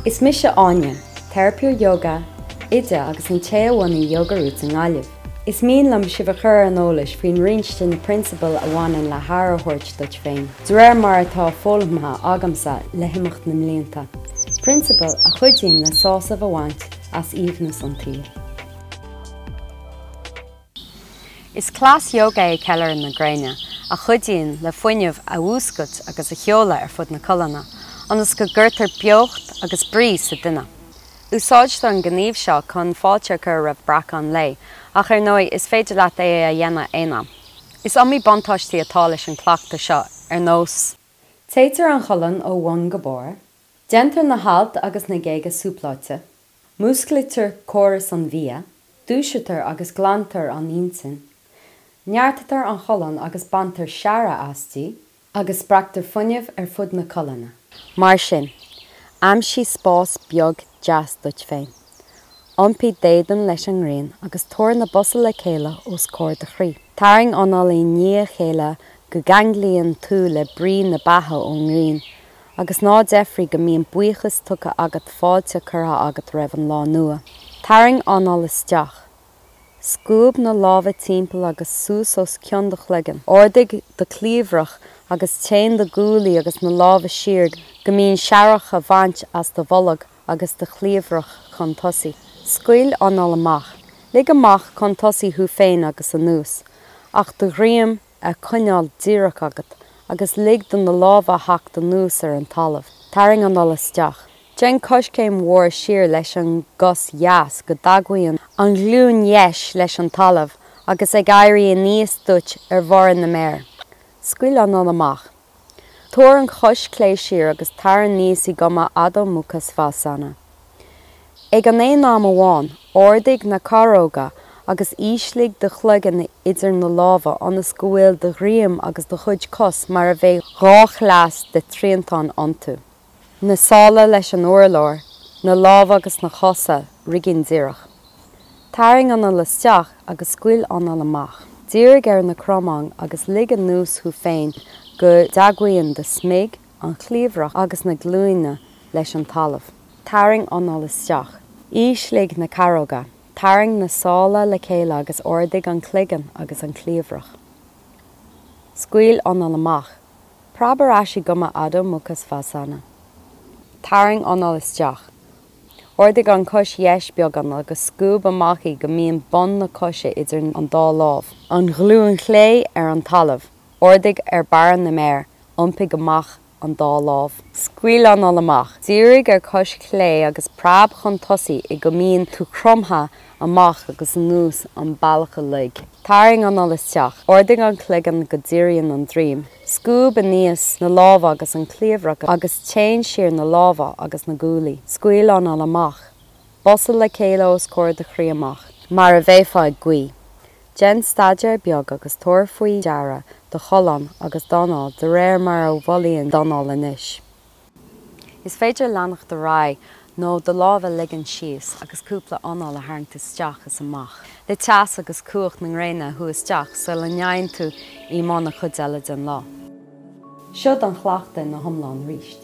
Is mise Áine, teiripeoir ióga, oide agus an té a bhunaigh Yoga Roots i nGaillimh. Is mian liom sibh a chur ar an eolais faoin roinnt de na prionsabail a bhaineann le haire a thabhairt duit féin, de réir mar atá foghlamtha agamsa le himeacht na mblianta, prionsabail a chuidíonn le sásamh a bhaint as aoibhneas an tsaoil. Is cleas ióga é Ceiliúradh na Gréine a chuidíonn le fuinneamh a mhúscailt agus a sheoladh ar fud na colainne, ionas go gcuirtear beocht agus brí sa duine. Úsáidtear an gníomh seo chun fáilte a chur roimh breacadh an lae, ach ar ndóigh is féidir leat é a dhéanamh aon am. Is iomaí buntáistí atá leis an chleachtadh seo, ar nós. Téitear an cholainn ó bhun go barr, déantar na hailt agus na géaga súpláilte, músclaítear córas an bhia, dúisítear agus glantar an intinn, neartaítear an cholainn agus baintear searradh aisti, agus spreagtar fuinneamh ar fud na colainne. Mar sin, aimsigh spás beag deas duit féin. Iompaigh d'éadan leis an ngrian agus tabhair na bosa le chéile os comhair do chroí. Tarraing anáil i ndiaidh a chéile go gceanglaíonn tú le brí na beatha ón ngrian agus ná deifrigh go mbíonn buíochas tugtha agat fáilte curtha agat roimh an lá nua. Tarraing anáil isteach. Scuab na lámha timpeall agus suas os cionn do chloigeann. Ardaigh do chliabhrach agus téann do ghuaillí agus na lámha siar go mbíonn searrach á bhaint as do bholg agus do chliabhrach chun tosaigh. Scaoil anáil amach. Lig amach chun tosaigh thú féin agus anuas, ach do dhroim a choinneáil díreach agat agus lig do na lámha a theacht anuas ar an talamh. Tarraing anáil isteach. Déan coiscéim mhór siar leis an gcos dheas go dteagmhaíonn an ghlúin dheis leis an talamh agus ag éirí aníos duit ar bharra na méar. Scaoil anáil amach. Tabhair an chois chlé siar agus tar aníos i gcuma Adho Mukha Svasana. Ag an aon am amháin, ardaigh na caróga agus ísligh do chloigeann idir na lámha ionas go bhfuil do dhroim agus do chuid cos mar a bheadh 2 shleas de thriantán iontu. Na sála leis an urlár, na lámha agus na cosa righin díreach. Tarraing anáil isteach agus scaoil anáil amach. Dírigh ar na cromáin agus lig anuas thú féin go dteagmhaíonn do smig, an chliabhrach agus na glúine leis an talamh. Tarraing anáil isteach. Ísligh na caróga. Tarraing na sála le chéile agus ardaigh an cloigeann agus an cliabhrach. Scaoil anáil amach. Preab ar ais i gcuma Adho Mukha Svasana. Tarraing anáil isteach. Ardaigh an chois dheis beagán agus scuab amach í go mbíonn bun na coise idir an dá lámh. An ghlúin chlé ar an talamh. Ardaigh ar barra na méar. Iompaigh amach an dá lámh. Scaoil anáil amach. Dírigh ar chois chlé agus preab chun tosaigh i go mbíonn tú cromtha amach agus anuas an bealach uilig. Tarraing anáil isteach. Ardaigh an cloigeann go díríonn an droim. Scuab aníos na lámha agus an cliabhrach agus téann siar na lámha agus na guaillí. Scaoil anáil amach. Bosa le chéile os comhair do chroí amach. Mar a bheifeá ag guí. Déan staidéar beag agus tabhair faoi deara do cholainn agus d'anáil de réir mar a bholaíonn d'anáil anois. Is féidir leanacht ar aghaidh nó do lámha a ligean síos agus cúpla anáil a tharraingt isteach is amach, le teas agus cumhacht na ngréine a shú isteach sula ntéann tú i mbun an chuid eile den lá. Seo don chleachtadh ina hiomlán arís.